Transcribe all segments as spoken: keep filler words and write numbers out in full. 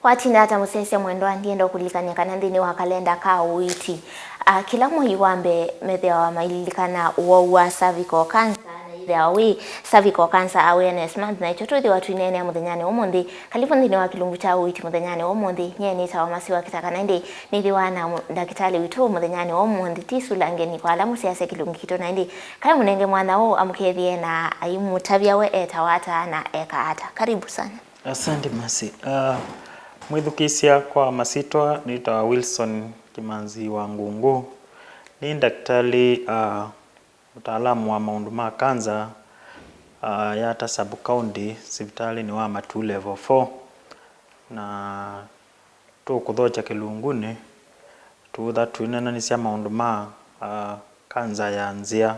Watinda ata mũsyaĩĩsya mwendwa? Ndienda ũkũlilikany'a kana nthĩnĩ wa kalenda ka ũiiti, a, kĩla mwei wa mbee methĩawa maililikana ũwau wa cervical cancer, na yĩthĩawa wĩ Cervical Cancer Awareness Month, na ĩkyo twĩthĩwa twineenea mũthenyanĩ wa ũmũnthĩ. Kalĩvu nthĩnĩ wa kĩlungu kya ũiiti mũthenyanĩ wa ũmũnthĩ. Nyie nĩtawa Masiwa Kĩtaka, na ĩndĩ nĩthĩwa na mũ-, ndakĩtalĩ witũ mũthenyanĩ wa ũmũnthĩ, ti sula ngeni kwa ala mũsyaĩĩsya kĩlungu kitũ, na ĩndĩ kaĩ mũnenge mwanya ũũ amũkethye na aimũtavya we etawa ata na eka ata. Karibu sana. Asante Mercy. Ah, mwĩthukĩĩsya kwa masyĩtwa, nĩtawa Wilson Kĩmanzi wa Ngungu. Nĩ ndakĩtalĩ, ah, mũtaalamu wa maũndũ ma kanza, ah, Yatta Sub County, sivitalĩnĩ wa Matuu Level four. Na tũkũthokya kĩlungunĩ, tũũtha twĩneenanĩsya maũndũ ma, ah, kanza ya nzĩa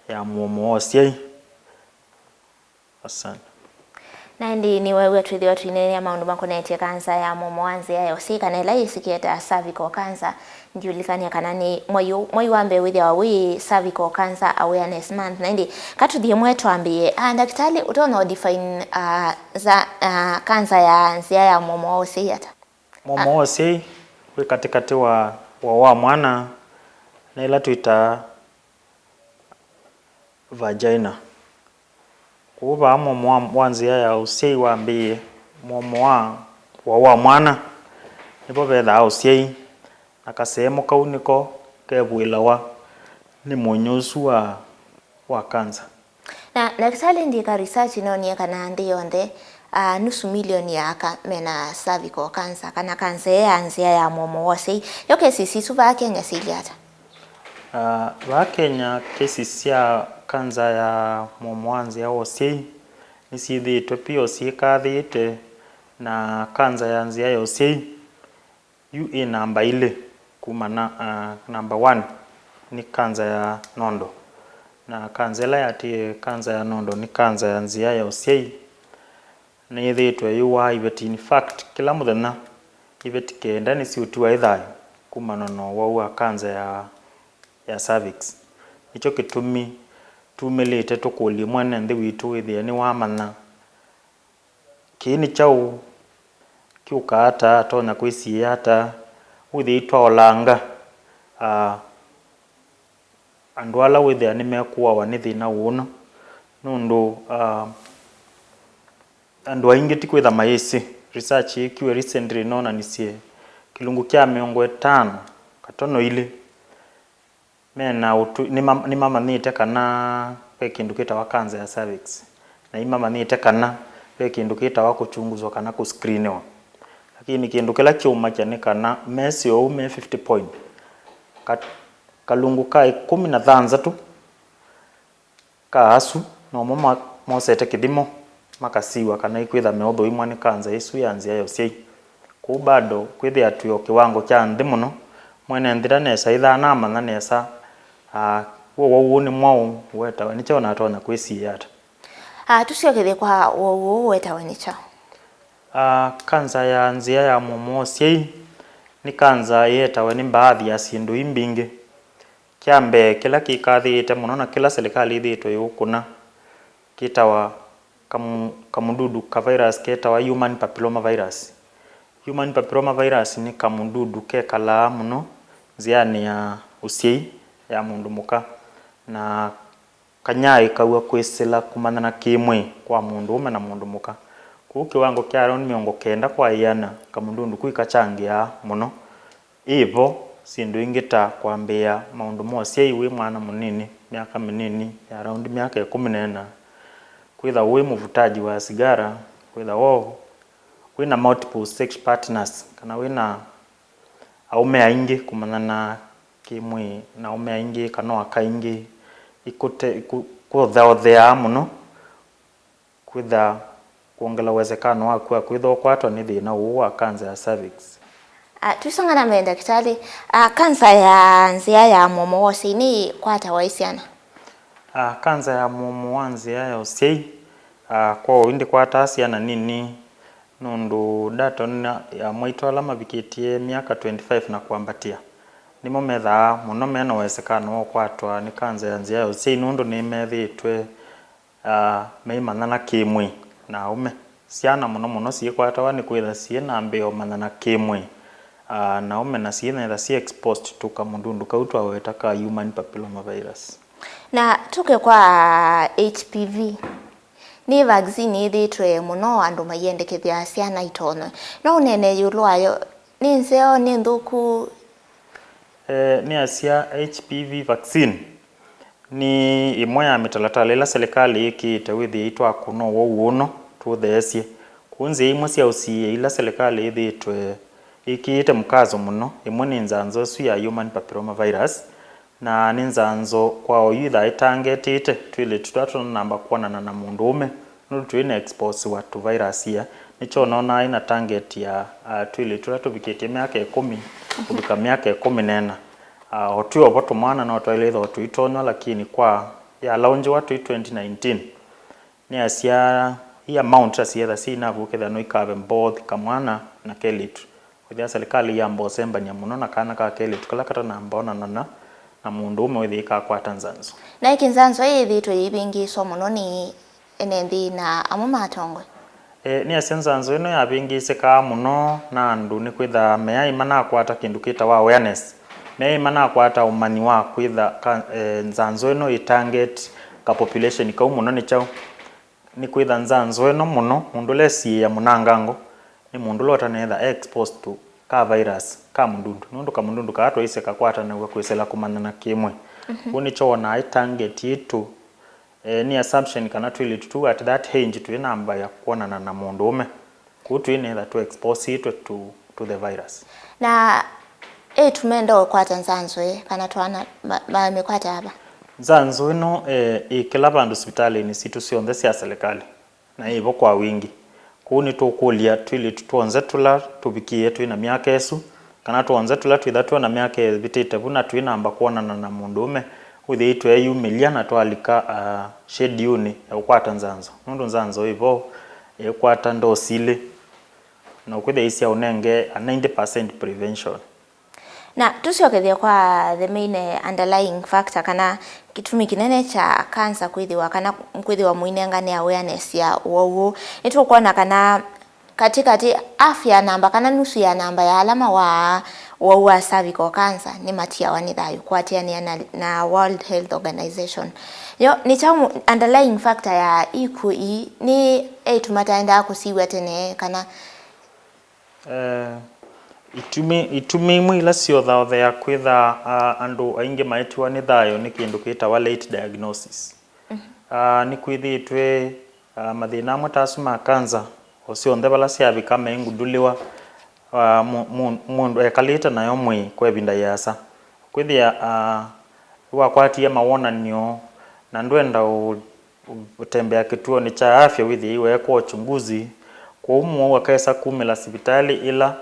ya mũomo wa ũsyai. Asante. Na ĩndĩ nĩweew'a twĩthĩwa twĩneenea maũndũ makonetye kanza ya mũomo wa nzĩa ya ũsyai, kana ĩla yĩsĩkĩe ta cervical cancer. Ndiũlikany'a kana nĩ mwei ũ-, mwei wa mbee wĩthĩawa wĩ Cervical Cancer Awareness Month, na ĩndĩ katũthi ĩmwe twambĩĩe. Ah, ndakĩtalĩ, ũtonya ũ define, ah, za, ah, kanza ya nzĩa ya mũomo wa ũsyai ata? Mũomo wa ũsyai wĩ katĩkatĩ wa woo wa mwana, na ĩla twĩtaa vagina. Kwoou vaa mũomo wa, wa nzĩa ya ũsyai wambĩĩe, mũomo wa woo wa mwana, nĩvo vethaa ũsyai, na kaseemũ kau nĩko kevũĩlawa nĩ mũnyũ ũsu wa, wa kanza. Na ndakĩtalĩ, ndĩka research noonie kana nthĩ yonthe, ah, nusu milioni ya aka mena cervical cancer, kana kanza ĩĩ ya nzĩa ya mũomo wa ũsyai. Yo cases isu vaa Kenya siilye ata? Ah, vaa Kenya, cases sya kanza ya mũomo wa nzĩa wa ũsyai nĩsyĩthĩĩtwe pio syĩkathĩĩte, na kanza ya nzĩa ya ũsyai yu ĩ namba ilĩ kuma na, ah, namba one nĩ kanza ya nondo. Na kanza ĩla yatĩĩe kanza ya nondo nĩ kanza ya nzĩa ya ũsyai. Nĩyĩthĩĩtwe yĩwaa iveti. In fact, kĩla mũthenya iveti kenda nĩsiũtiwa ĩ thayũ kumana na ũwau wa kanza ya, ya cervix. Nĩkyo kĩtumi tumĩlĩte tũkũlye mwene nthĩ witũ wĩthĩe nĩwamanya kĩĩ nĩ kyaũ, kyũkaa ata, atonya kwĩsiĩĩa ata, wĩthĩĩtwa olanga, ah, andũ ala wĩthĩa nĩmekũawa nĩ thĩna ũũ ũna, nũndũ, ah, andũ aingĩ ti kwĩtha mayĩsĩ. Research yĩkiwe recently nonanisye kĩlungu kya mĩongo ĩtano katono ilĩ mena ũtwi-, nĩma-, nĩmamanyĩte kana ve kĩndũ kĩtawa kanza ya cervix, na nĩmamanyĩte kana ve kĩndũ kĩtawa kũchunguzwa kana kũscreeniwa. Lakini kĩndũ kĩla kĩũmakya nĩ kana mesĩ oou me fifty point, ka-, kalungu ka ĩkũmi na thanthatũ ka asu nomo ma-, mosete kĩthimo makasiw'a kana ikwĩtha meũthũimwa nĩ kanza ĩsu ya nzĩa ya ũsyai. Kwoou bado kwĩthĩa twĩ o kĩwango kya nthĩ mũno, mwene nthĩ ndanesa ĩtha anamanya nesa, ah, w'o wau ũũ nĩ mwaũ, wetawe nĩ kyaũ na atonya kwĩsiĩĩa ata. Ah, tũsyokethye kwa wau ũũ wetawe nĩ kyaũ? Ah, kanza ya nzĩa ya mũomo wa ũsyai nĩ kanza yetawe nĩ mbaathi ya syĩndũ ii mbingĩ. Kya mbee, kĩla kĩkathĩĩte mũno na kĩla silikalĩ ĩthĩĩtwe ĩũkũna kĩtawa kamu-, kamududu ka virus ketawa human papilloma virus. Human papilloma virus nĩ kamududu kekalaa mũno nzĩanĩ ya ũsyai ya mũndũ mũka, na kanyaĩĩkaw'a kwĩsĩla kumanyana kĩ-mwĩĩ kwa mũndũ ũme na mũndũ mũka. Kwoou kĩwango kya around mĩongo kenda kwa ĩana kamududu kau ĩkachangĩaa mũno. Ĩ vo syĩndũ ingĩ ta kwambĩĩa maũndũ ma ũsyai wĩ mwana mũnini, myaka mĩnini ya around myaka ĩkũmi na ĩna, kwĩtha wĩ mũvutaji wa sigara, kwĩtha wo wĩ na multiple sex partners, kana wĩ na aũme aingĩ, kũmanyana kĩ-mwĩĩ na aũme aingĩ, kana o aka aingĩ, ikũte-, ikũ-, kũtheaũtheaa mũno. Kwĩtha kwongela ũwesekano waku wa kwĩtha ũkwatwa nĩ thĩna ũũ wa kanza ya cervix. Ah, tũisonga na mbee, ndakĩtalĩ. Ah, kanza ya nzĩa ya mũomo wa ũsyai nĩkwatawa ĩ syana? Ah, kanza ya mũomo wa nzĩa ya ũsyai, ah, kwa ũu ndĩkwataa syana nini, nũndũ data nĩ ya mwaitũ ala mavikĩtie myaka twenty-five na kwambatĩa. Nĩmo methaa mũno mena ũwesekano wa ũkwatwa nĩ kanza ya nzĩa ya ũsyai, nũndũ nĩmethĩĩtwe ah, meimanyana kĩ-mwĩĩ na aũme. Syana mũno mũno syĩkwatawa nĩ kwĩtha syĩ na mbee ũmanyana kĩ-mwĩĩ, ah, na ũmena syĩ na ĩtha syĩ exposed to kamũndundu kau twaweta ka human papillomavirus. Na tũke kwa H P V, nĩ vaccine yĩthĩĩtwe mũno andũ maiendekethya syana itonywe. No ũnene ĩũlũ wayo, nĩ nzeo, nĩ nthũku? Eh, nĩasya H P V vaccine nĩ ĩmwe ya mĩtalatala ĩla silikalĩ yĩkĩĩte wĩthĩe itwakũna ũwau ũno tũtheesye. Kũu nzĩa imwe sya ũsiĩĩa ila silikalĩ yĩthĩĩtwe ĩkĩĩte mũkazo mũno, ĩmwe nĩ nzanzo ĩsu ya human papillomavirus, na nĩ nzanzo kwa oyu ĩthaa ĩtangetĩte twĩlĩtu tũla tũnanamba kwonana na mũndũũme. Nũndũ twĩ na expose wa tũvirus ia, nĩkyo ũnonaa ĩna target ya, ah, twĩlĩtu tũla tũvikĩtye myaka ĩkũmi kũvika myaka ĩkũmi na ĩna. Ah, o twĩ o vo tũmwana no twaĩle ĩthwa tũitonywa, lakini kwa yalaunjiwa twĩ twenty nineteen, nĩasya ĩ amount ta syetha syĩ inavu ũkethĩa no ikave both kamwana na kelĩtu. Wĩthĩa silikalĩ yamba ũsembany'a mũno na kana ka kelĩtu kala katanamba onana na, na mũndũũme wĩthĩe ikakwata nzanzo. Na ĩkĩ nzanzo ĩĩ yĩthĩĩtwe yĩivĩngĩĩswa mũno nĩ ene nthĩ na amwe ma atongoi? E, nĩasya nzanzo ĩno yavĩngĩĩsĩkaa mũno na andũ nĩkwĩthaa meaĩ manakwata kĩndũ kĩtawa awareness. Meaĩ manakwata ũmanyi wa kwĩtha ka, e, nzanzo ĩno ĩ target ka population kau mũno nĩ kyaũ. Nĩkwĩtha nzanzo ĩno mũno, mũndũ ũla esiĩĩa mũnangango nĩ mũndũ ũla ũtanethwa e exposed to ka virus ka mũndundu, nũndũ kamũndundu kaa twaĩse kakwatanaw'a kwĩsĩla kũmanyana kĩ-mwĩĩ. Mhm. Kwoou nĩkyo wonaa ĩ target yitũ, eh, nĩ assumption kana twĩlĩtu tũu at that age twĩ namba ya kwonana na mũndũũme. Kwoou twĩ nĩtha tũ exposeĩtwe to, to the virus. Na ĩĩ tũmenda ũkwata nzanzo ĩ, kana twana ma-, mamĩkwata ava? Nzanzo ĩno, eh, ĩ kĩla vandũ sivitalĩnĩ sitũ syonthe sya silikalĩ, na ĩvo kwa wingĩ. Kwoou nĩtũkũlya twĩlĩtu tw'onthe tũla tũvikĩĩe twĩ na myaka ĩsu, kana tw'onthe tũla twĩtha twĩ na myaka ĩvĩtĩte vu na twĩ namba kwonana na mũndũũme, wĩthĩĩtwe eyumĩlya na twalika, ah, schedule-nĩ ya kũkwata nzanzo, nũndũ nzanzo ĩvo ĩkwata ndosi ilĩ, na ũkwĩthĩa ĩsyaũnenge a ninety percent prevention. Na tũsyokethye kwa the main, eh, underlying factor, kana kĩtumi kĩnene kya cancer kwĩthĩwa, kana kwĩthĩwa mũinengane awareness ya ũwau ũũ, nĩtũkwona kana katĩkatĩ half ya namba, kana nusu ya namba ya ala mawaa ũwau wa cervical cancer nĩmatiawa nĩ thayũ, kũatĩanĩa na, na World Health Organization. Yo, nĩ kyaũ mu-, underlying factor ya ikw'ũ ii? Nĩ eĩtu mataendaa kũsiw'a tene, kana Eh, itumi, itumi imwe ila syothaũthea kwĩtha, ah, andũ aingĩ maetiwa nĩ thayũ nĩ kĩndũ kĩtawa late diagnosis. Mhm. Ah, nĩkwĩthĩĩtwe, ah, mathĩna amwe ta asu ma kanza, o syonthe vala syavika meingundulĩwa, ah, mu-, mu-, mũndũ ekalĩte nayo mwĩĩ kwa ĩvinda yĩasa. Kwĩthĩa, ah, wakwatie mawonany'o na ndwenda ũ-, ũtembea kĩtuonĩ kya afya wĩthĩe iweekwa uchunguzi, kwoou mũwau akesa kumĩla sivitalĩ ĩla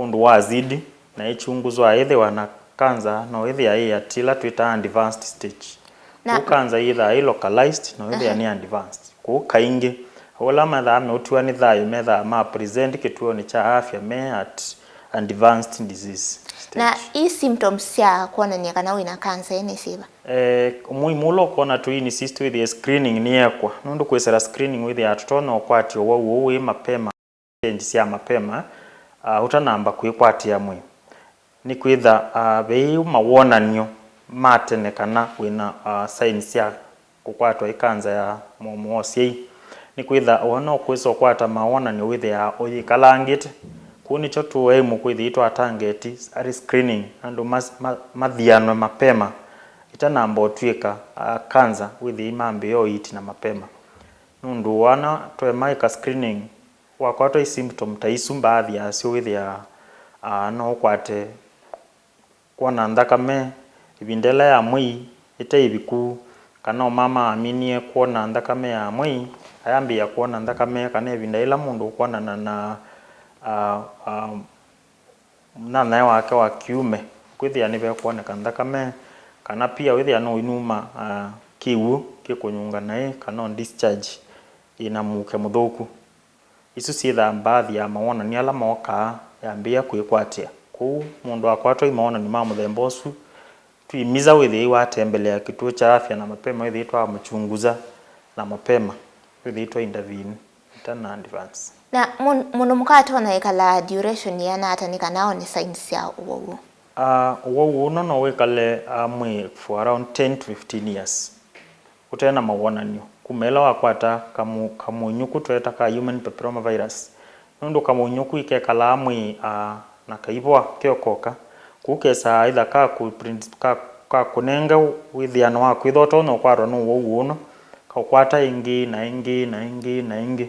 ũndũ wazidi na ĩchunguzwa. Ĩthĩwa na kanza no ĩthĩa ĩ at ĩla twĩtaa advanced stage. Na kwoou kanza yĩthaa ĩ localized no ĩthĩa, aha, nĩ advanced. Kwoou kaingĩ, o ala methaa meũtiwa nĩ thayũ methaa ma present kĩtuonĩ kya afya me at advanced disease stage. Na ii symptoms sya kwonany'a kana wĩna kanza ĩ nĩ syĩva? Eh, mũimũ ũla ũkwona tũinisist wĩthĩe screening nĩyekwa, nũndũ kwĩsĩla screening wĩthĩaa tũtonya ũkwatya ũwau ũũ wĩ mapema, stage sya mapema, ah, ũtanamba kwĩkwatĩa mwĩĩ. Nĩkwĩtha, ah, veĩ mawonany'o ma tene kana wĩna, ah, signs sya kũkwatwa ĩ kanza ya mũomo wa ũsyai. Nĩkwĩtha ũũ no kwĩsa ũkwata mawonany'o wĩthĩaa ũyĩkalangĩte. Kũu nĩkyo tũaimu kwĩthĩĩtwa atangeti, early screening, andũ mas-, ma-, mathianwe mapema ĩtanamba ũtw'ĩka, ah, kanza wĩthĩe imambĩĩa ũiiti na mapema. Nũndũ wana twaema ĩka screening, wakwatwa ĩ symptom ta isu, mbaathi yasyo wĩthĩaa, ah, no ũkwate kwona nthakame ĩvinda ĩla ya mwei ĩte ĩviku, kana o mama aminie kwona nthakame ya mwei, ayambĩĩa kwona nthakame, kana ĩvinda ĩla mũndũ ũkwonana na, ah, ah, mũnyanyae wake wa kiume, kwĩthĩa nĩvekwoneka nthakame, kana pia wĩthĩa no inuma, ah, kĩw'ũ kĩkũnyunga naĩ, kana o discharge ĩna mũuke mũthũku. Isu syĩthaa mbaathi ya mawonany'o ala mookaa yambĩĩa kwĩkwatĩa. Kwoou mũndũ akwatwa ĩ mawonany'o ma mũthemba ũsu, twĩmisa wĩthĩe watembelea kĩtuo kya afya na mapema, wĩthĩe twamũchunguza na mapema, wĩthĩe twa intervene. ĩtana advance. Na mũ- mũndũ mũka atonya ĩkala duration yĩana ata nĩ kana one signs sya ũwau ũũ? Ah, ũwau ũno no wĩkale, ah, mwĩ for around ten to fifteen years ũte na mawonany'o kuma ĩla wakwata kamũ- kamũnyũku tweta ka human papillomavirus. Nũndũ kamũnyũku ikekalaa mwĩ, ah, na kaivũa keokoka, kũu kesaa either ka kũ- print- ka- ka kũnenge wĩthĩano wa kwĩthwa ũtonya ũkwatwa nĩ ũwau ũno, kaũkwata ĩngĩ na ĩngĩ na ĩngĩ na ĩngĩ.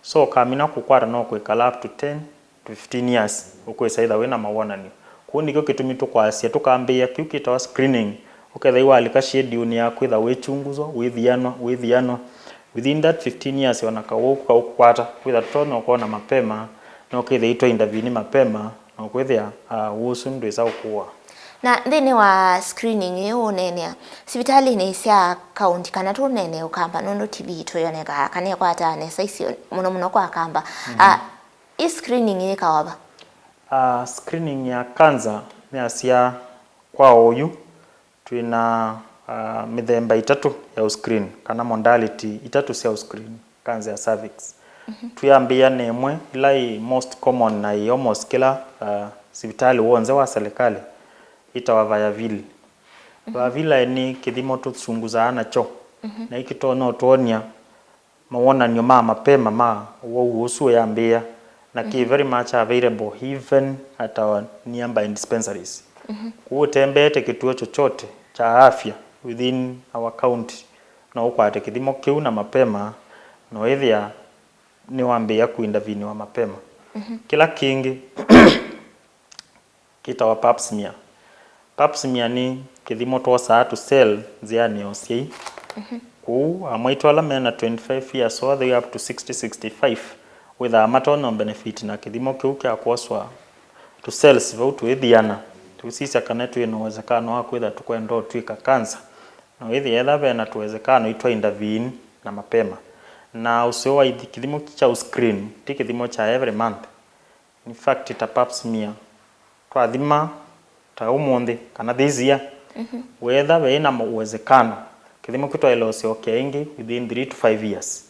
So kamina kũkwata no kwĩkala up to ten to fifteen years ũkwĩsa ĩtha wĩna mawonany'o. Kũu nĩkyo kĩtumi tũkwasya tũkambĩĩa kĩu kĩtawa screening, ũkethĩa iwalika schedule-inĩ ya kwĩtha wĩchunguzwa, wĩthianwa, wĩthianwa. Within that fifteen years, ona kawau kaũkwata, kwĩtha tũtonya ũkona mapema, na ũkĩthĩa itwa indavini mapema, na ũkwĩthĩa, ah, ũsu ndwĩsa ũkũa. Na nthĩnĩ wa screening ĩĩ ũũneenea, sivitalĩnĩ sya kaunti kana tũneenee Ũkamba, nũndũ T B tũyonekaa kana ĩkwataa nesa isio, mũno mũno kwa Akamba. Mhm. Ah, ĩ screening yĩkawa va? Ah, screening ya cancer nĩasya kwa oyu twĩna, ah, mĩthemba ĩtatũ ya ũscreen, kana modality itatũ sya ũscreen cancer ya cervix. Mhm. Twĩambĩĩa na ĩmwe ĩla ĩ most common na ĩ almost kĩla, ah, sivitalĩ w'onthe wa serikali, ĩtawa Vayavili. Mhm. Vayavili nĩ kĩthimo tũsunguzaa nakyo, mhm, na ĩkĩtonya ũtwony'a mawonany'o ma mapema ma ũwau ũsu ũyambĩĩa, na kĩ, mhm, very much available even at our nearby dispensaries. Mhm. Kũu ũtembeete kĩtuo chochote cha afya within our county, no ũkwate kĩthimo kĩu na mapema, na ũĩthĩa nĩwambĩĩa kũindaviniwa mapema. Mhm. Kĩla kĩngĩ, kĩtawa pap smear. Pap smear nĩ kĩthimo twosaa tũ cell nzĩanĩ ya ũsyai. Mhm. Kũu amwaitũ ala mena twenty-five years all the way up to sixty, sixty-five, wĩthaa matonya benefit na kĩthimo kĩu kya kwoswa tũ cells vau twĩthiana, tũsisya kana twĩ na uwezekano wa kwĩtha tũkwenda ũtw'ĩka cancer, na wĩthĩa etha vena tũwezekano itwa intervene na mapema. Na ũseo wa ithi- kĩthimo kya screen ti kĩthimo kya every month. In fact, ta pap smear, twathima ta ũmũnthĩ kana this year, mhm, weetha veĩ na mo- uwezekano, kĩthimo kĩu twaĩle ũsyokea ĩngĩ within three to five years.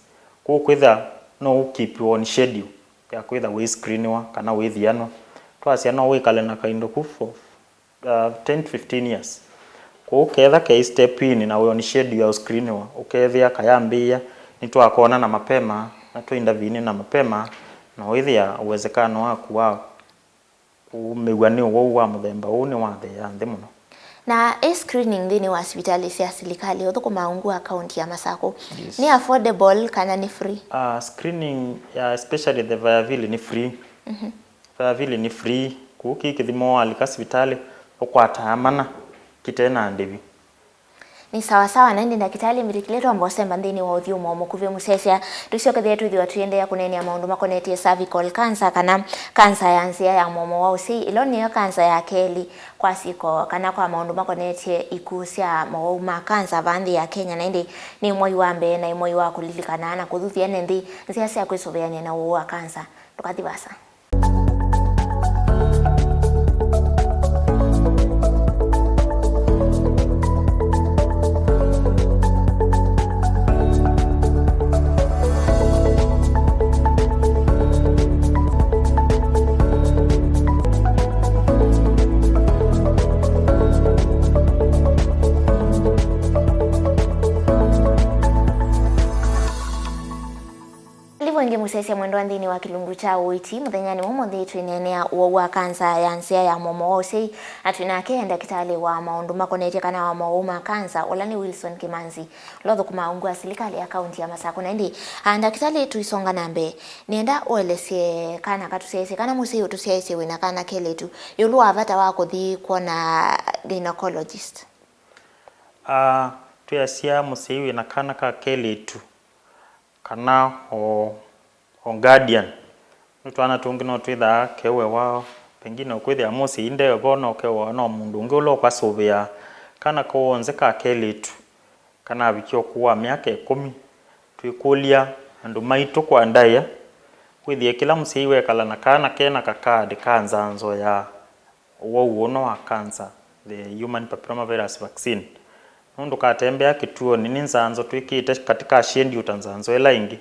Kũu kwĩtha no ũkeep on schedule ya kwĩtha wĩscreeniwa kana wĩthianwa. Twasya no wĩkale na kaindo ku for, uh, ten to fifteen years. Kũu ketha kei step in na wĩ on schedule ya ũscreeniwa, ũkethĩa kayambĩĩa nĩtwakona na mapema na twaintervene na mapema, na ũĩthĩa uwezekano waku wa kũũmĩw'a nĩ ũwau wa mũthemba ũũ nĩwatheea nthĩ mũno. Na ĩ screening nthĩnĩ wa sivitalĩ sya silikalĩ ũthũkũmaa ungu wa kaunti ya Masakũ, yes, nĩ affordable kana nĩ free? Ah, screening ya especially the Vayavili nĩ free. Mhm. Vayavili nĩ free, kũu kĩ kĩthimo walika sivitalĩ ũkwataa mana kĩte na ndĩvi. Nĩ sawa sawa, na ĩndĩ ndakĩtalĩ mbĩtĩkĩle twamba ũsemba nthĩnĩ wa ũthyũmũo mũkuvĩ mũsyaĩĩsya, tũsyokethĩe twĩthĩwa tũiendeea kũneenea maũndũ makonetye cervical cancer kana kanza ya nzĩa ya mũomo wa ũsyai, ĩla nĩyo kanza ya kelĩ kwa syĩko kana kwa maũndũ makonetye ikuũ sya mowau ma kanza vaa nthĩ ya Kenya, na ĩndĩ nĩ mwai wa mbee na ĩ mwai wa kũlilikana na kũthuthya ene nthĩ nzĩa sya kwĩsũvĩany'a na ũwau wa kanza. Ndũkathi vaasa. Karibu ĩngĩ mũsyaĩĩsya mwendwa nthĩnĩ wa kĩlungu kya ũiiti. Mũthenyanĩ wa ũmũnthĩ twĩneenea ũwau wa kanza ya nzĩa ya mũomo wa ũsyai, na twĩ nake ndakĩtalĩ wa maũndũ makonetye kana wa mowau ma kanza, ũla nĩ Wilson Kĩmanzi, ũla ũthũkũmaa ungu wa silikalĩ ya kaunti ya Masakũ. Na ĩndĩ, a, ndakĩtalĩ, tũisonga na mbee, nĩenda ũelesye kana katũsyaĩĩsye, kana mũsyai ũtũsyaĩĩsye wĩna kana kelĩtu, ĩũlũ wa vata wa kũthi kwona gynecologist. A, twĩasya mũsyai wĩna kana ka kelĩtu, kana o, o guardian. Nĩ twana tũngĩ no twĩthaa keũewa, pengine ũkwĩthĩa mũsyai ndevo, no keũawa no mũndũ ũngĩ ũla ũkasũvĩaa kana kau w'onthe ka kelĩtu kana avikie ũkũũ wa myaka ĩkũmi. Twĩkũlya andũ maitũ kwa ndaĩa, wĩthĩe kĩla mũsyai wekala na kana kena kakaadi ka nzanzo ya ũwau ũno wa kanza, the human papillomavirus vaccine. Nũndũ katembea kĩtuonĩ, nĩ nzanzo twĩkĩte katĩ ka schedule ta nzanzo ĩla ĩngĩ.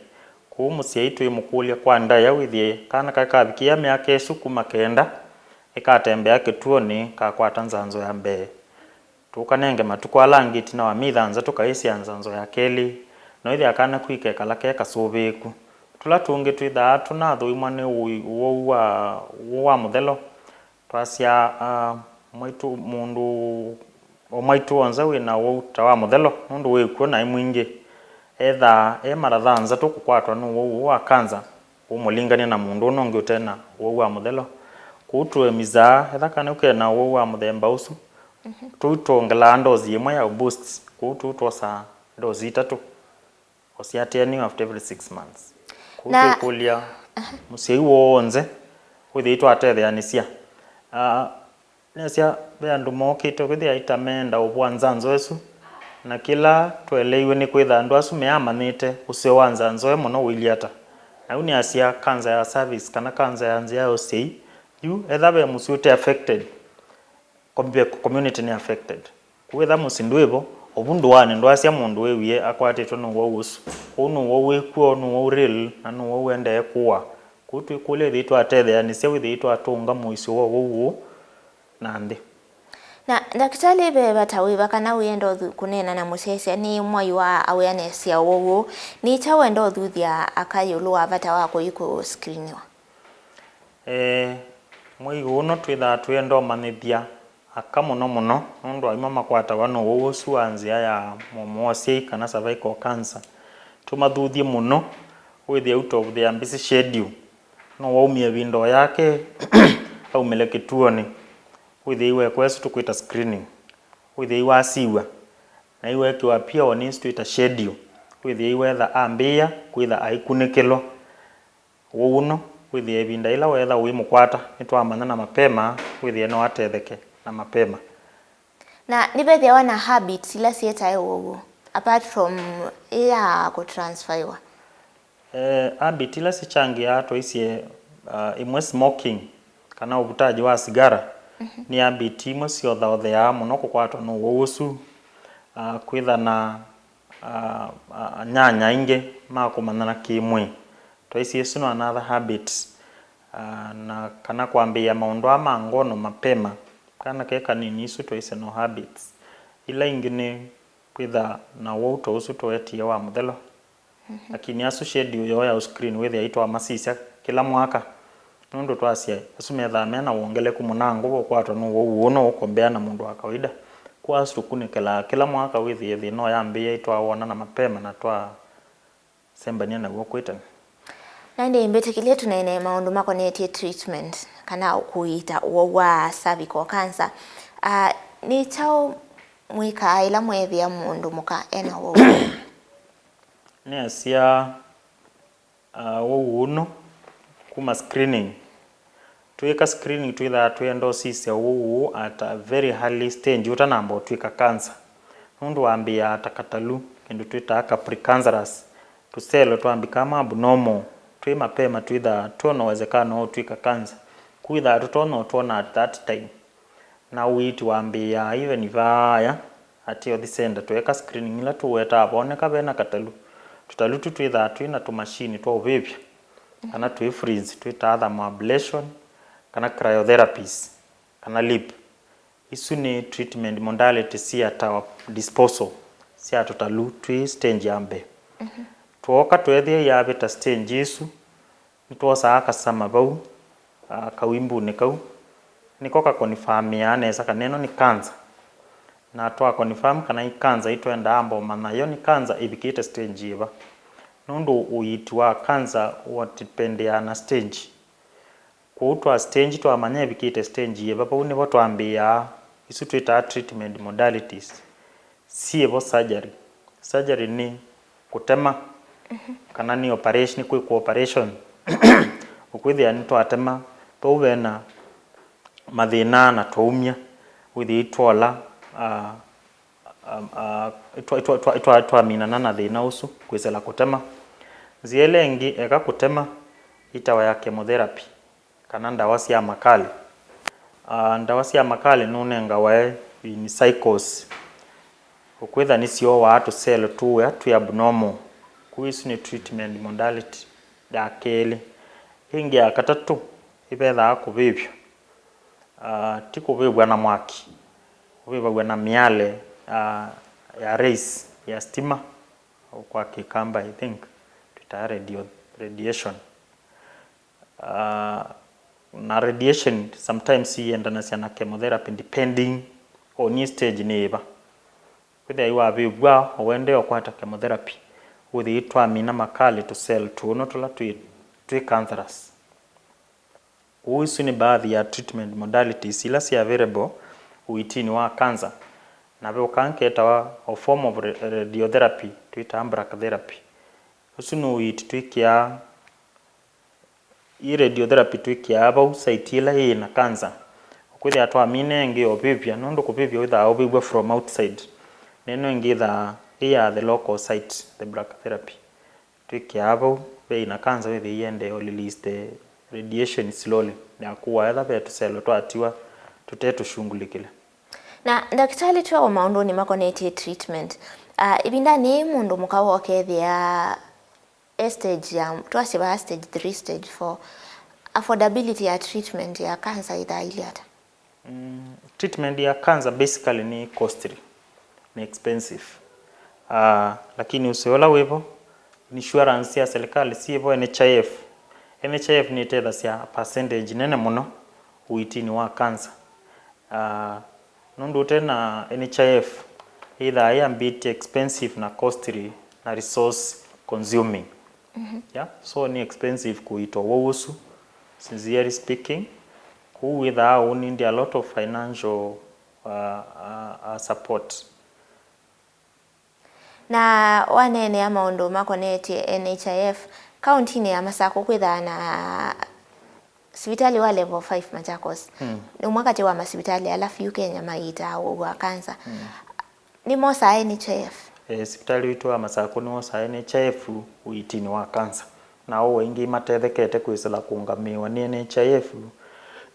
Kwoou mũsyai twĩmũkũlya kwa ndaĩa wĩthĩe kana kaĩ kavikĩa myaka ĩsu kuma kenda ĩkatembea kĩtuonĩ kakwata nzanzo ya mbee. Tũkanenge matukũ ala angĩ ĩtina wa myei thanthatũ kaĩsya nzanzo ya kelĩ, no ĩthĩa kana ku ikekala ke kasũvĩĩku. Tũla tũngĩ twĩthaa tũnathũimwa nĩ ũi-, ũwau wa, ũwau wa mũthelo. Twasya, ah, mwaitũ, mũndũ o mwaitũ w'onthe wĩ na ũwau ta wa mũthelo, nũndũ wĩ kw'o naĩ mwingĩ. Ethaa e mara thanthatũ kũkwatwa nĩ ũwau ũũ wa kanza, ũmũlingany'a na mũndũ ũna ũngĩ ũte na ũwau wa mũthelo. Kwoou tũemisaa, etha kana ũke na ũwau wa mũthemba ũsu, tũitwongelaa ndosi ĩmwe ya boost, kwoou tũu twosaa ndosi itatũ o syatĩanĩwa after every six months. Kwoou Na- twĩkũlya mũsyai w'onthe wĩthĩĩtwe atetheanĩsya. Ah, nĩasya ve andũ mokĩte kwĩthĩa ita meenda ũvũa nzanzo ĩsu, na kĩla tũeleiwe nĩ kwĩtha andũ asu meamanyĩte ũseo wa nzanzo e mũno ũilyĩ ata. Na yu nĩasya kanza ya cervix kana kanza ya nzĩa ya ũsyai, yu etha ve mũsyĩ ũte affected, com-, ve community nĩ affected. Kwoou etha mũsyĩ ndwĩ vo, ovu ndũanĩ ndwasya mũndũ wĩwie akwatĩtwe nĩ ũwau ũsu. Kwoou nĩ ũwau wĩ kw'o, nĩ ũwau real, na nĩ ũwau ũendee kũa. Kwoou twĩkũlya wĩthĩĩtwe atetheanĩsya, wĩthĩĩtwe atũnga mũisyo wa ũwau ũũ na nthĩ. Na ndakĩtalĩ, ve vata wĩva kana wĩenda ũthu-, kũneena na mũsyaĩĩsya nĩ mwai wa awareness ya ũwau ũũ? Nĩ kyaũ wenda ũthuthya aka ĩũlũ wa vata wa kũi kũscreeniwa? Eh, mwei ũũ no twĩthaa twĩenda ũmanyĩthya aka mũno mũno, nũndũ aima makwatawa nĩ ũwau ũsu wa nzĩa ya mũomo wa ũsyai kana cervical cancer. Tũmathuthye mũno, wĩthĩe out of their busy schedule. No waumie ĩvinda o yake aumĩle kĩtuonĩ. Wĩthĩe iwekwa ĩsu tũkwĩta screening. Wĩthĩe iwasiw'a. Na iweekĩwa pia o nĩ ĩsu twĩta schedule. Wĩthĩe iwetha ambĩĩa kwĩtha aikunĩkĩlwa. Ũwau ũno, wĩthĩe ĩvinda yĩla weetha ũimũkwata, nĩtwamanya na mapema, wĩthĩe no atetheke na mapema. Na nĩvethĩawa na habits ila syĩtae ũwau, apart from ĩya kũtransferiwa? Eh, habit ila sichangĩaa twaisye, ah, ĩmwe smoking, kana ũvutaji wa sigara, nĩ habit imwe syothaũtheaa mũno kũkwatwa nĩ ũwau ũsu. Ah, kwĩtha na, ah, ah, anyanya aingĩ ma kũmanyana kĩ-mwĩĩ. Twaisye ĩsu no another habit. Ah, na kana kwambĩĩa maũndũ aa ma ngono mapema. Kana ke kanini, isu twaisye no habits. Ila ingĩ nĩ kwĩtha na ũwau ta ũsu tũwetie wa mũthelo. Lakini asu schedule yoo ya ũscreen wĩthĩa itwamasisya kĩla mwaka, nũndũ twasya asu methaa mena wongeleku mũnango wa ũkwatwa nĩ ũwau ũũ no ũkombea na mũndũ wa kawaida. Kwa asu tũkunĩkĩlaa kĩla mwaka wĩthĩe thĩna ũyambĩĩa itwawona na mapema na twasembany'a naw'o kwĩ tene. Na ĩndĩ mbĩtĩkĩlye tũneene maũndũ makonetye treatment kana kũiita ũwau wa cervical cancer. Ah, nĩ kyaũ mwĩkaa ĩla mweethĩa mũndũ mũka ena ũwau? Nĩasya, ah, ũwau ũno kuma screening. Twĩka screening twĩthaa twĩenda ũsisya ũwau ũũ at a very early stage ũtanamba ũtw'ĩka cancer. Nũndũ wambĩĩaa ta katalu, kĩndũ twĩtaa ka precancerous, tũselo twambĩkaa ma abnormal, twĩ mapema twĩthaa twĩ na ũwezekano wa ũtw'ĩka cancer. Kwĩthaa tũtonya ũtwona at that time. Na ũiiti wambĩĩaa even vaaya at health center, tweeka screening ila tũwetaa vooneka vena katalu. Tũtalu tũ twĩthaa twĩ na tũmashini twa ũvĩvya, kana twĩ freeze, twĩtaa thermoablation, kana cryotherapies, kana lip. Isu nĩ treatment modalities syatawa disposal sya tũtalu twĩ stage ya mbee. Twooka tweethĩa yavĩta stage ĩsu, nĩtwosaa kasama vau, ah, kawimbunĩ kau, nĩko kakonifamĩaa nesa kana ĩno nĩ kanza. Na twa confirm kana ĩ kanza, ĩtwendaa amba ũmanya yo nĩ kanza ĩvikĩte stage yĩva, nũndũ ũiiti wa kanza ũatipendeaa na stage. Kwoou twa stage twamanya ĩvikĩte stage yĩva, vau nĩvo twambĩĩaa isu twĩtaa treatment modalities. Syĩvo surgery. Surgery nĩ kũtema, kana nĩ operation, nĩ kwĩkwa operation. Ũkwĩthĩa nĩtwatema vau vena mathĩna na twaumya, wĩthĩa itwola, ah, ah, ah, itwa-, itwa-, itwa-, itwa-, twaminana na thĩna ũsu kwĩsĩla kũtema. Nzĩa ĩla ĩngĩ eka kũtema ĩtawa ya chemotherapy, kana ndawa sya makali. Ah, ndawa sya makali nũnengawa in cycles. Ũkwĩtha nĩsyooaa tũselo tũĩa twĩ abnormal. Kũu ĩsu nĩ treatment modality ya kelĩ. Ĩngĩ ya katatũ ĩvethaa kũvĩvw'a. Ah, ti kũvĩvw'a na mwaki, kũvĩvw'a na mĩale, ah, ya rays ya stima, kwa Kĩkamba, I think, twĩtaa radio, radiation. Ah, na radiation sometimes iendanasya na chemotherapy depending on ni stage nĩ ĩva. Kwĩthĩa wavĩvw'a, ũendee ũkwata chemotherapy, wĩthĩe twamina makali tũ cell tũno tũla twĩ, twĩ cancerous. Kũu isu nĩ baadhi ya treatment modalities ila syĩ available ũitinĩ wa cancer, na ve ũkanga etawa o form of ra-, radiotherapy twĩtaa brachytherapy. Ũsu nĩ ũiiti twĩkĩaa, ĩ radiotherapy twĩkĩaa vau site ĩla yĩ na cancer. Kwĩthĩa twamina ĩngĩ ũvĩvya, nũndũ kũvĩvya wĩthaa ũvĩvw'a from outside. Na ĩno ĩngĩ ĩthaa ĩ ya the local site, the brachytherapy. Twĩkĩaa vau, ve ĩna cancer wĩthĩe iendee o release the radiation slowly, ya kũwa etha ve tũselo twatiwa tũte tũshungulikile. Na ndakĩtalĩ, twĩ o maũndũnĩ makonetye treatment. Ah, ĩvindanĩ yĩĩ mũndũ mũka wokethĩa e stage ya, twasye vaa stage three, stage four, affordability ya treatment ya cancer ĩthaa ilĩ ata? Mm, treatment ya cancer basically nĩ costly, nĩ expensive. Ah, lakini ũseo ũla wĩvo, insurance sya serikali syĩvo, N H I F. N H I F nĩtethasya percentage nene mũno ũitinĩ wa cancer. Ah, nũndũ ũte na N H I F, ĩthaa yĩ a bit expensive na costly na resource consuming. Yeah, so nĩ expensive kũita ũwau ũsu, sincerely speaking. Kũu wĩthaa ũũ need a lot of financial, uh, uh, uh, support. Na waneenea maũndũ makonetye N H I F, kauntinĩ ya Masakũ kwĩthaa na sivitalĩ wa level five Machakos. Hmm. Nĩ ũmwe katĩ wa masivitalĩ ala vyũ Kenya maiitaa ũwau wa cancer. Hmm. Nĩmosaa N H I F? Eh, sivitalĩ witũ wa Masakũ nĩwosaa N H I F ũitinĩ wa cancer. Na ũu aingĩ matethekete kwĩsĩla kũũngamĩĩwa nĩ N H I F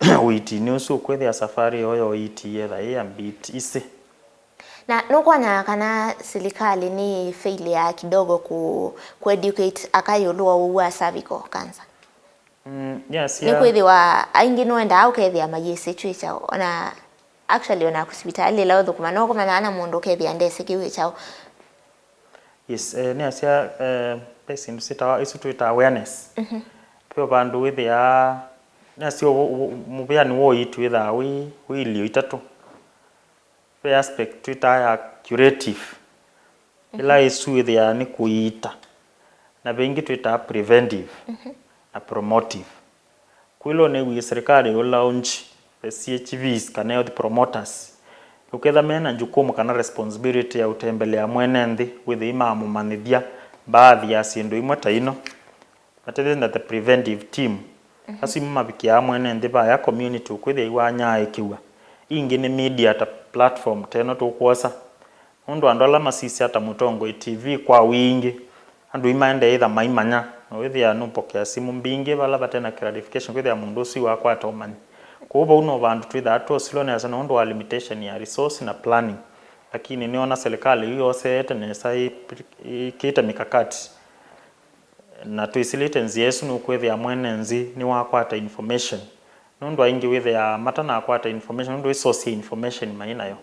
ũitinĩ ũsu, kwĩthĩa safarĩ yoo ya ũiiti yĩetha yĩ a bit easy. Na nũkwona kana silikalĩ nĩ failure kidogo ku, ku educate aka ĩũlũ wa ũwau wa cervical cancer? Mm, yes, yeah. Nĩkwĩthĩwa aingĩ nĩwendaa ũkethĩa mayĩsĩ twĩ kyaũ, ona actually ona kũsivitalĩ ĩla ũthũkũma no kũmanya na mũndũ ũkethĩa ndesĩ kĩu ĩ kyaũ. Yes, eh, nĩasya, eh, ve syĩndũ syĩtawa, isu twĩtaa awareness. Mhm. Ve vandũ wĩthĩaa, nĩasya ũ-, ũ-, mũvĩanĩ wa ũiiti wĩthaa wĩ, wĩ ilio itatũ. Ve aspect twĩtaa ya curative, ĩla ĩsu ĩthĩaa nĩ kũiita, na ve ĩngĩ twĩtaa preventive na promotive. Kwĩlwa nĩwie serikali ũ launch the C H Vs kana health promoters, ũketha mena jukumu kana responsibility ya ũtembelea mwene nthĩ wĩthĩi mamũmanyĩthya baadhi ya syĩndũ imwe ta ino. Matethĩte na the preventive team. Mhm. Asu nĩmo mavikĩaa mwene nthĩ vaya community ũkwĩthĩa iwanyaĩĩkĩw'a. Ingĩ nĩ media ta platform ta ĩno tũkwosa. Nũndũ andũ ala masisya ta Mũtongoi T V kwa wingĩ, andũ imaendee ĩtha maimanya, na wĩthĩa nũpokea simũ mbingĩ vala vate na clarification, kwĩthĩa mũndũ ũsu wakwata ũmanyi. Kwoou vau no vandũ twĩthaa twosilwe nesa nũndũ wa limitation ya resource na planning. Lakini nĩona serikali yu yoseete nesa ĩ-, ĩkĩte mikakati. Na twĩsĩlĩte nzĩa ĩsu nũkwĩthĩa mwene nthĩ nĩwakwata information. Nũndũ aingĩ wĩthĩaa matanakwata information nũndũ ĩ source ya information mai nayo.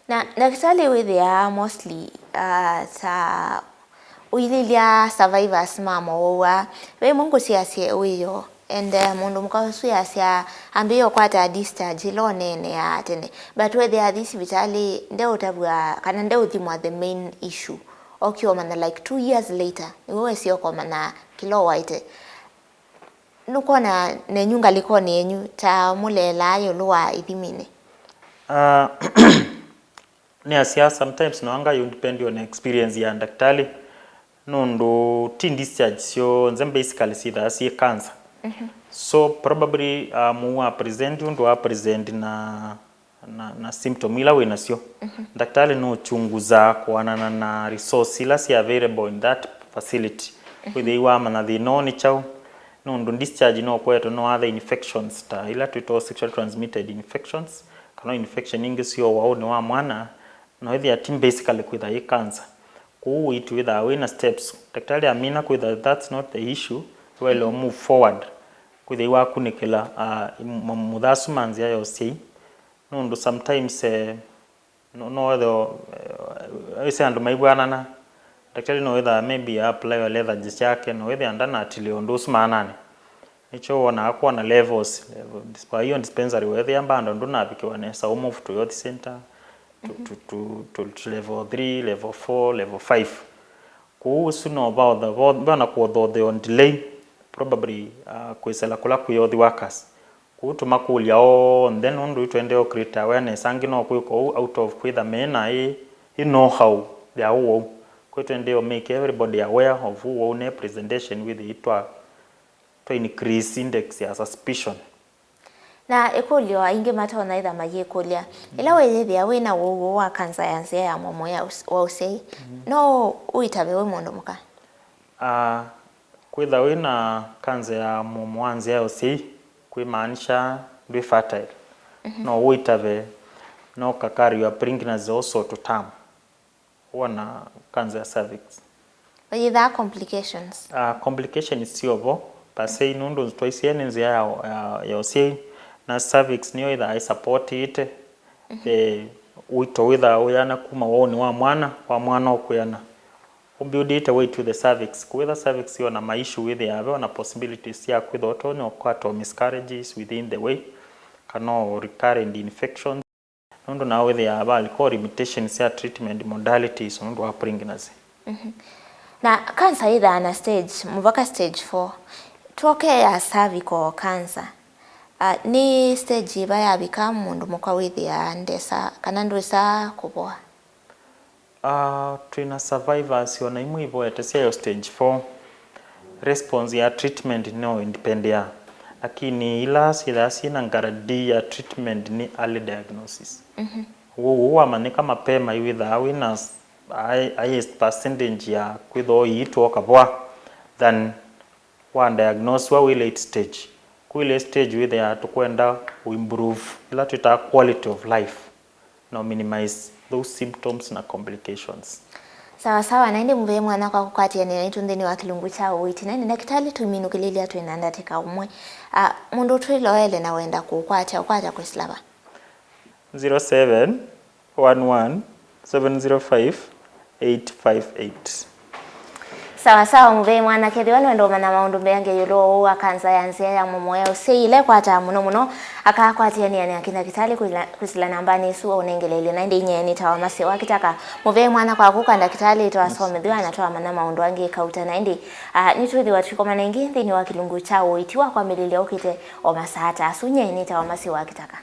Na ndakĩtalĩ wĩthĩaa mostly, uh, ta ũilĩlya survivors ma mowau aa. Ve ĩmwe ngũsiasye wĩoo, and, uh, mũndũ mũka ũsu yasya ambĩĩe ũkwata discharge ĩla ũneeneaa tene. But wethĩa athi sivitalĩ ndeũtavw'a kana ndeũthimwa the main issue. Okie ũmanya like two years later, nĩw'o wesie ũkomanya kĩla ũwaĩte. Nũkwona nenyu ngalĩkonĩ yenyu ta mũleelaa ĩũlũ wa ĩthiminĩ? Ah, nĩasya sometimes no anga you depend on experience ya ndakĩtalĩ, nũndũ ti discharge syonthe basically syĩthaa syĩ cancer. Mhm. So probably, ah, mũu wa present ũndũ wa present na na, na symptom ila wĩ nasyo. Mhm. Ndakĩtalĩ nũchunguzaa kũanana na resource ila syĩ available in that facility. Mhm. Wĩthĩi wamanya thĩna ũũ nĩ kyaũ, nũndũ discharge no kũetwe no other infections ta ila twĩtoo sexually transmitted infections, kana infection ingĩ syĩ ũwaũnĩ wa mwana, na wĩthĩa ti basically kwĩtha ĩ cancer. Ũu ũiiti wĩthaa wĩ na steps. Ndakĩtalĩ amina kwĩtha that's not the issue, waĩle move forward. Kwĩthĩwa wakunĩkĩla, ah, m-, m-, mũthasu ma nzĩa ya ũsyai. Nũndũ sometimes, eh, no, no wethe, eh, ĩsĩ andũ maivw'anana. Ndakĩtalĩ no wĩthaa maybe a apply o lethargy syake, no wĩthĩa ndanatilĩe ũndũ ũsu maananĩ. Nĩkyo wonaa kwona levels, level, disp-, hiyo dispensary weethĩa bado ndũnavikĩwa nesa, ũmove to health center, to, to, to, to, to level three, level four, level five. Kũu ũsu no vaotha, vo-, vana kũothotheo delay, probably, uh, kwĩsela kũla kwĩ health workers. Kũu tũmakũlya onthe nũndũ itwendeo create awareness, angĩ no kwĩka ũu out of kwĩtha mena ĩ, ĩ know-how ya ũwau. Kwĩ twendeo make everybody aware of ũwau ne presentation with itwa twa increase index ya suspicion. Na ĩkũlyo aingĩ matonya ĩtha mayĩkũlya, ĩla wĩyĩthĩa wĩ na ũwau wa kanza ya nzĩa ya mũomo ya ũs-, wa ũsyai, no ũitave wĩ mũndũ mũka? Ah, kwĩtha wĩ na kanza ya mũomo wa nzĩa ya ũsyai kwĩmaanisha ndwĩ fertile. No ũitave, no ka carry your pregnancy also to term. Wona kanza ya cervix. Vayĩthaa complications? Ah, complications syovo per se, nũndũ twaisye nĩ nzĩa ya, ya, ya ũsyai, na cervix nĩyo ĩthaa ĩsupportĩte the ũito wĩthaa ũyana kuma waũnĩ wa mwana, wa mwana ũkwĩana. Ũbuildĩte way to the cervix. Kwĩtha cervix yona ma issue wĩthĩaa ve ona possibilities sya kwĩtha ũtonya ũkwatwa miscarriages within the way, kana o recurrent infections. Nũndũ nao wĩthĩaa valiko limitations sya treatment modalities nũndũ wa pregnancy. Na cancer ĩthaa na stage, mũvaka stage four. Twoke ya cervical cancer. Ah, nĩ stage ĩva yavika mũndũ mũka wĩthĩaa ndesa kana ndwĩsa kũvoa? Ah, twĩ na survivors ona imwe ivoete syayo stage four. Response ya treatment no independea, lakini ila syĩthaa syĩ na guarantee ya treatment nĩ early diagnosis. Ũwau ũũ wamanyĩka mapema, iwĩthaa wĩ na s-, high-, highest percentage ya kwĩthwa ũiitwa ũkavoa than wa diagnosiwa wĩ late stage. Kwĩ late stage wĩthĩaa tũkwenda ũ improve ila twĩtaa quality of life na ũ minimize those symptoms na complications. Sawa sawa, na ĩndĩ mũvee mwana kwa kũkwatĩanĩa naitũ nthĩnĩ wa kĩlungu kya ũiiti. Na ĩndĩ ndakĩtalĩ, tũminũkĩlĩlya twĩ na ndatĩka ũmwe. Ah, mũndũ twĩloele na wenda kũkwatya, ũkwata kwĩsĩla va? Zero seven one one seven zero five eight five eight. Sawa sawa, mũvei mwana, kethĩwa nũenda ũmanya maũndũ mbeange ĩũlũ wa ũwau wa kanza ya nzĩa ya mũomo ya ũsyai ĩla ĩkwataa mũno mũno, aka akwatĩanĩa na kĩndakĩtalĩ kwĩla-, kwĩsĩla nambanĩ ĩsu ũnengeleelye. Na ĩndĩ inyie nĩtawa Mercy wa Kĩtaka. Mũvei mwana kwaku ka ndakĩtalĩ twasomethw'a na twamanya maũndũ angĩ kauta. Na ĩndĩ, ah, nĩtwĩthĩwa tũikomana ĩngĩ nthĩnĩ wa kĩlungu kya ũiiti wa kwambĩlĩlya ũkĩte o masaa ta asu. Nyie nĩtawa Mercy wa Kĩtaka.